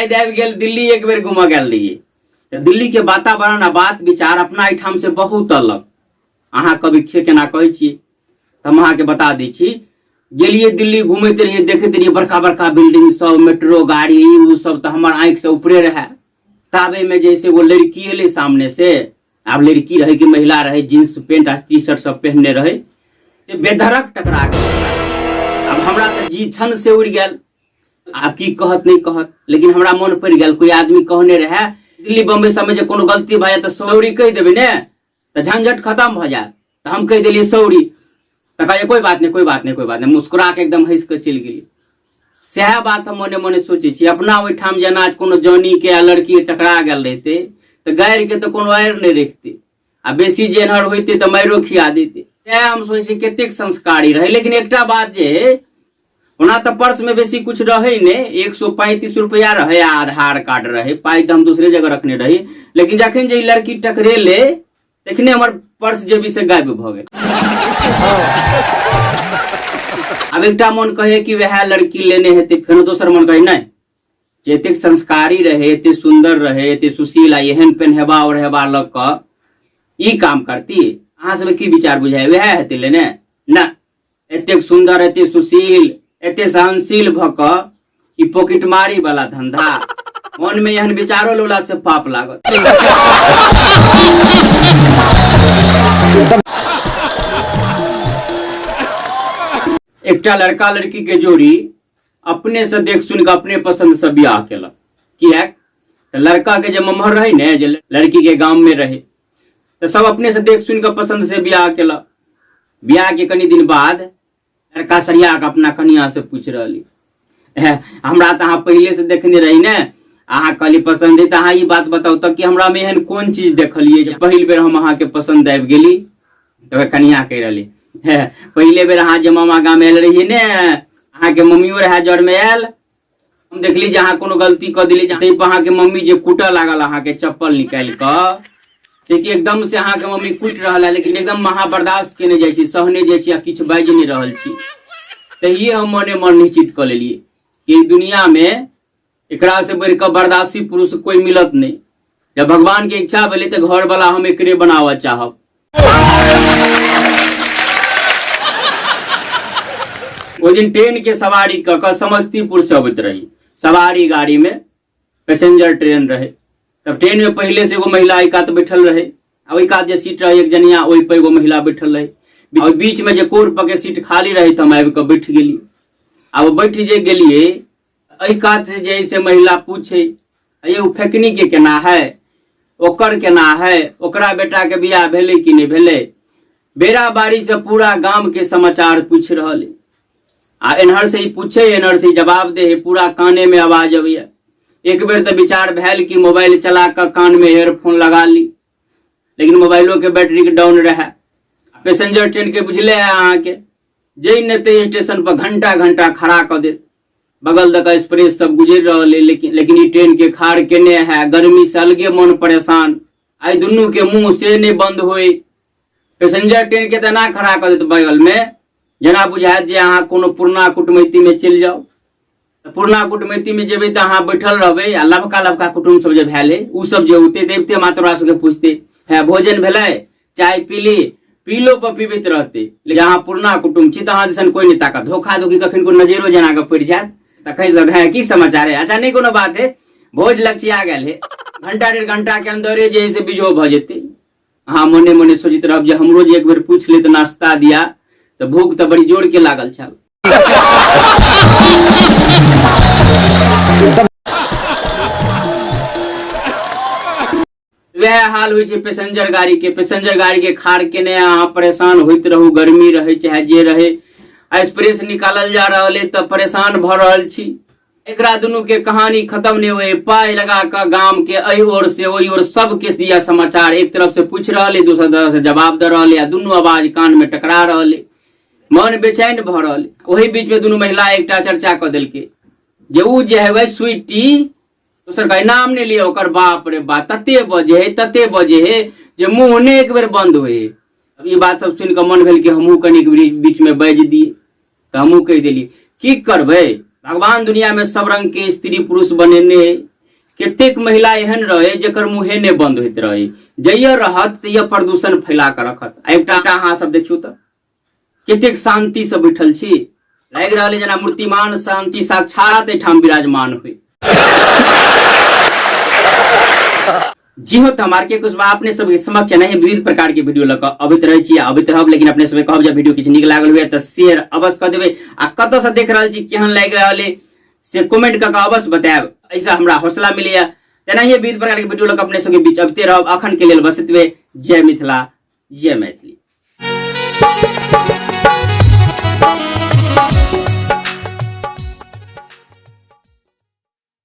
याद आबि गेल, दिल्ली एक बेर घूमऽ गेल रहियै तऽ दिल्ली के वातावरण आ बात विचार अपना एहिठाम से बहुत अलग। अहाँ कभी केना कहै छियै तऽ हम अहाँके बता दै छी। गेलियै दिल्ली, घुमैत रहियै, देखैत रहियै बड़का बड़का बिल्डिंग सब, मेट्रो गाड़ी, ई ओ सब तऽ हमर आँखिसँ ऊपरे रहए। ताबेमे जे से एगो लड़की एलै सामने से। आब लड़की रहै कि महिला रहै, जींस पेंट आ टी शर्ट सब पहनने रहै, से बेधड़क टकरा गेल। आब हमरा तऽ जी छन से उड़ि गेल। आब की कहत नहि कहत, लेकिन हमरा मन पड़ि गेल कोई आदमी कहने रहै, दिल्ली बम्बई सबमे जे कोनो गलती भऽ जायत तऽ सॉरी कहि देबै ने तऽ झंझट खतम भऽ जायत। तऽ हम कहि देलियै सॉरी, तऽ कहलियै कोई बात नहीं, कोई बात नहीं, कोई बात नहीं, मुस्कुरा के एकदम हंसि कऽ चलि गेलियै। सएह बात हम मने मने सोचै छी, अपना ओहिठाम जेना कोनो जनी के आ लड़की टकरा गेल रहितै तऽ गारि के तऽ कोनो आरि नहि रखतै, आ बेसी जे एन्हर होइतै तऽ मारियो खिया दैतै। सएह हम सोचै छी कतेक संस्कारी रहै। लेकिन एकटा बात जे ओना तऽ पर्स में बेसी कुछ रहै नहि, 135 रुपया रहै आ आधार कार्ड रहै, पाइ तऽ हम दूसरे जगह रखने रही। लेकिन जखन जे ई लड़की टकरेले तखने हमर पर्स जेबी से गायब भऽ गेल। आब एकटा मन कहे कि वएह लड़की लेने हेतै, फेरो दोसर मन कहे नहि, जे एतेक संस्कारी रहे, एते सुंदर रहे, एते सुशील आ एहन पेनहेबा ओढ़ेबा लऽ कऽ ई काम करती। अहाँ सबके की विचार बुझाय, वएह हेतै लेने न? एतेक सुंदर, एते सुशील, एते सहनशील भऽ कऽ ई पॉकेटमारी वाला धंधा, मन में एहन विचारो लोला से पाप लागत। एकटा लड़का लड़की के जोड़ी अपने से देख सुन के अपने पसंद से बियाह केलक। किएक तऽ लड़का के जे ममहर रहे ने, जे लड़की के गाम में रहे, तऽ सब अपने से देख सुन के पसंद से बियाह केलक। बियाह के कनी दिन बाद लड़का सरिया के अपना कनिया से पूछि रहली, हमरा तऽ अहाँ पहिले से देखने रही ने, अहाँ कहली पसंद है, तऽ अहाँ ई बात बताउ तऽ कि हमरा में एहन कोन चीज देखलियै जे पहिल बेर हम अहाँके पसंद आबि गेली? तऽ कनिया कहि रहली, पहिले बेर अहाँ जे मामा गाम आयल रहियै ने, अहाँके मम्मियो रहए जर में आयल, हम देखली जे अहाँ कोनो गलती कऽ देली, ताहि पर अहाँके मम्मी जे कूटऽ लागल अहाँके चप्पल निकालि कऽ, से कि एकदम से अहाँके मम्मी कूटि रहल है, लेकिन एकदम अहाँ बर्दाश्त केने जाइ छी, सहने जाइ छी आ किछु बाजि नहि रहल छी। तहिए हम मने मन निश्चित कऽ लेलियै कि एहि दुनियामे एकरा से बढ़ि कऽ बर्दाश्ती पुरुष कोई मिलत नहि। जब भगवान के इच्छा भेलै तऽ घरवला हम एकरे बनाबऽ चाहब। ओहि दिन ट्रेन के सवारी कऽ कऽ समस्तीपुर से अबैत रही, सवारी गाड़ी में पैसेंजर ट्रेन रहे। तब ट्रेन में पहले से एगो महिला एहि कात बैठल रहे आ ओहि कात जे सीट रहे एक जनिया, ओहि पर एगो महिला बैठल रहे। और बीच में जे कोर पर के सीट खाली रहे तऽ हम आबि कऽ बैठ गेली। आब बैठ जे गेलिए, एहि कात से जे से महिला पूछे, ये ओ फेकनी के केना है, ओकर केना है, ओकरा बेटा के बियाह भेलै कि नहि भेलै, बेरा बारी से पूरा गाम के समाचार पूछि रहल है। आ एन्हर से ही पूछे, एन्हर से ही जवाब दे है, पूरा काने में आवाज अबैया। एक बेर तऽ विचार भेल कि मोबाइल चला कऽ कान में एयरफोन लगा ली, लेकिन मोबाइलो के बैटरी डाउन रहे। पैसेंजर ट्रेन के बुझले है अहाँके, जै ने ते स्टेशन पर घंटा घंटा खड़ा कऽ देत। बगल दऽ कऽ एक्सप्रेस सब गुजरि रहल है, लेकिन लेकिन ई ट्रेन के खाड़ केने है। गर्मी से अलगे मन परेशान, आइ दुनू के मुंह से नहि बंद होय। पैसेंजर ट्रेन के तऽ एना खड़ा कऽ देत बगल में जेना बुझायत जे अहाँ कोनो पुरना कुटुमैती में चलि जाउ। तऽ पुरना कुटुमैती में जेबै तऽ अहाँ बैठल रहबै आ लबका लबका कुटुम सब जे भेल है ओ सब जे औतै तऽ अबिते मात्र ओकरा सबके पूछतै, है भोजन भेलै, चाय पीली? पीलो पर पीबैत रहतै। लेकिन अहाँ पुरना कुटुम छी तऽ अहाँ दिसन कोइ नहि ताकत। धोखा धोखी कखन कोनो नजरो जेना कऽ पड़ि जायत तऽ कहि सकत, है की समाचार है, अच्छा नहि कोनो बात है, भोज लक्षिया गेल है। घंटा डेढ़ घंटा के अंदरे जे है से बिजो भऽ जेतै। अहाँ मने मने सोचैत रहब जे हमरो जे एक बेर पूछि लेत नाश्ता दिया, तऽ भूख तऽ बड़ी जोर के लागल छल। वएह हाल होइ छै पैसेंजर गाड़ी के। पैसेंजर गाड़ी के खाड़ केने अहाँ परेशान होइत रहू, गर्मी रहै चाहे जे रहै, एक्सप्रेस निकालल जा रहल अइ तऽ परेशान भऽ रहल छी। एकरा दुनू के कहानी खत्म नहि होइ, पाइ लगा कऽ गाम के एहि ओर से ओहि ओर सबके दिया समाचार, एक तरफ से पूछि रहल अइ, दोसर तरफ से जवाब दऽ रहल अइ आ दुनू आवाज कान में टकरा रहल अइ, मन बेचैन भऽ रहल अइ। ओहि बीच में दुनू महिला एकटा चर्चा कऽ देलकै जे उ जे है स्वीटी, दोसर कहै नाम नहि लिअ ओकर, बाप रे बाप तते बजे है, तते बजे है जे मुँह नहि एक बेर बंद होइ है। अब ई बात सब सुनि कऽ मन भेल कि हमहूँ कनिक बीच में बाजि दियै, तऽ हमहूँ कहि देलियै की करबै, भगवान दुनिया में सब रंग के स्त्री पुरुष बनेने है। कतेक महिला एहन रहे जेकर मुँहे नहि बंद होइत रहे, जइया रहत तैया प्रदूषण फैला कऽ रखत। आ एकटा अहाँ सब देखियौ तऽ कतेक शांति से बैठल छी, लागि रहल जेना मूर्तिमान शांति साक्षात एहिठाम विराजमान हुई। जी हो, तो हम आर के कुशवाहा अपने सबके समक्ष नहीं विविध प्रकार के वीडियो लऽ कऽ अबैत रहै छी, अबैत रहब। लेकिन अपने सबके कहब जे वीडियो किछु नीक लागल हुए तऽ शेयर अवश्य कऽ देबै, आ कतऽ से देख रहल छी, केहन लागि रहल है से कमेंट कऽ कऽ अवश्य बतायब, एहिसँ हमरा हौसला मिलैया। तेनाहिए विविध प्रकार के वीडियो लऽ कऽ अपने सबके बीच अबिते रहब। अखन के लेल बस एतबे। जय मिथिला, जय मैथिली।